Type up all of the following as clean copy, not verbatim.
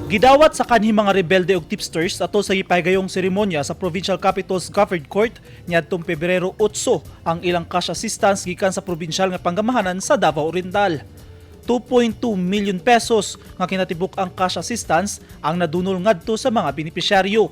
Gidawat sa kanhi mga rebelde og tipsters ato sa gipahigayong seremonya sa Provincial Capitol's Gofford Court niadtong Pebrero 8 ang ilang cash assistance gikan sa provincial nga panggamahanan sa Davao Oriental. 2.2 million pesos nga kinatibuk ang cash assistance ang nadunol ngadto sa mga benepisyaryo.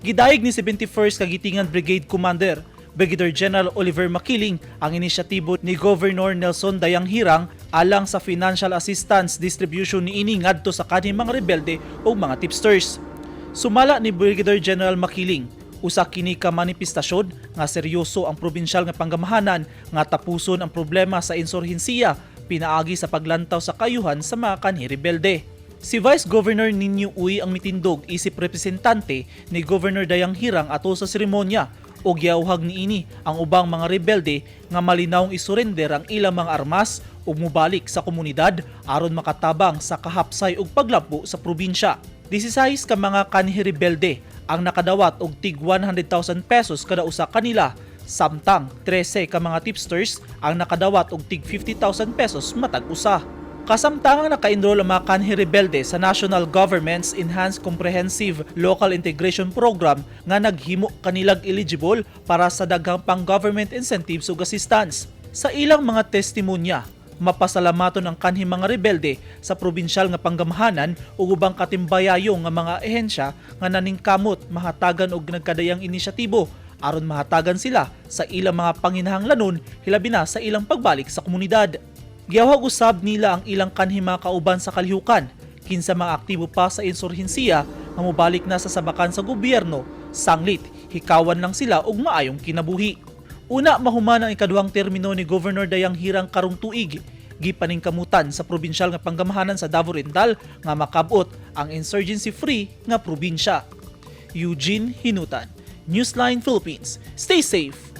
Gidayeg ni 71st Kagitingan Brigade Commander Brigadier General Oliver Makiling ang inisyatibo ni Governor Nelson Dayanghirang alang sa financial assistance distribution niini ngadto sa kanhi mga rebelde o mga tipsters. Sumala ni Brigadier General Makiling, usa kini ka manifestasyon nga seryoso ang probinsyal nga panggamahanan nga tapuson ang problema sa insurhensiya pinaagi sa paglantaw sa kayuhan sa mga kanhi rebelde. Si Vice Governor Ninyo Uy ang mitindog isip representante ni Governor Dayanghirang ato sa seremonya ug giawhag niini ang ubang mga rebelde nga malinawong isurrender ang ilang mga armas ug mobalik sa komunidad aron makatabang sa kahapsay ug paglambo sa probinsya. 16 ka mga kanhi rebelde ang nakadawat og tig 100,000 pesos kada usa kanila, samtang 13 ka mga tipsters ang nakadawat og tig 50,000 pesos matag usa. Kasamtangang naka-enroll ang mga kanhi rebelde sa National Government's Enhanced Comprehensive Local Integration Program nga naghimo kanilag eligible para sa daghang pang government incentives ug assistance. Sa ilang mga testimonya, mapasalamaton ang kanhi mga rebelde sa probinsyal nga panggamahanan ug ubang katimbayayo nga mga ehensya nga naningkamot mahatagan og nagkadayang inisyatibo aron mahatagan sila sa ilang mga panginahanglanon, hilabi na sa ilang pagbalik sa komunidad. Giawhag usab nila ang ilang kanhi mga kauban sa kalihukan kinsa mga aktibo pa sa insurhensiya nga mobalik na sa sabakan sa gobyerno sanglit hikawan lang sila og maayong kinabuhi. Una mahuman ang ikaduhang termino ni Governor Dayanghirang karong tuig, gipaningkamutan sa probinsyal nga panggamahanan sa Davao Oriental nga makabot ang insurgency free nga probinsya. Eugene Hinutan, Newsline Philippines. Stay safe.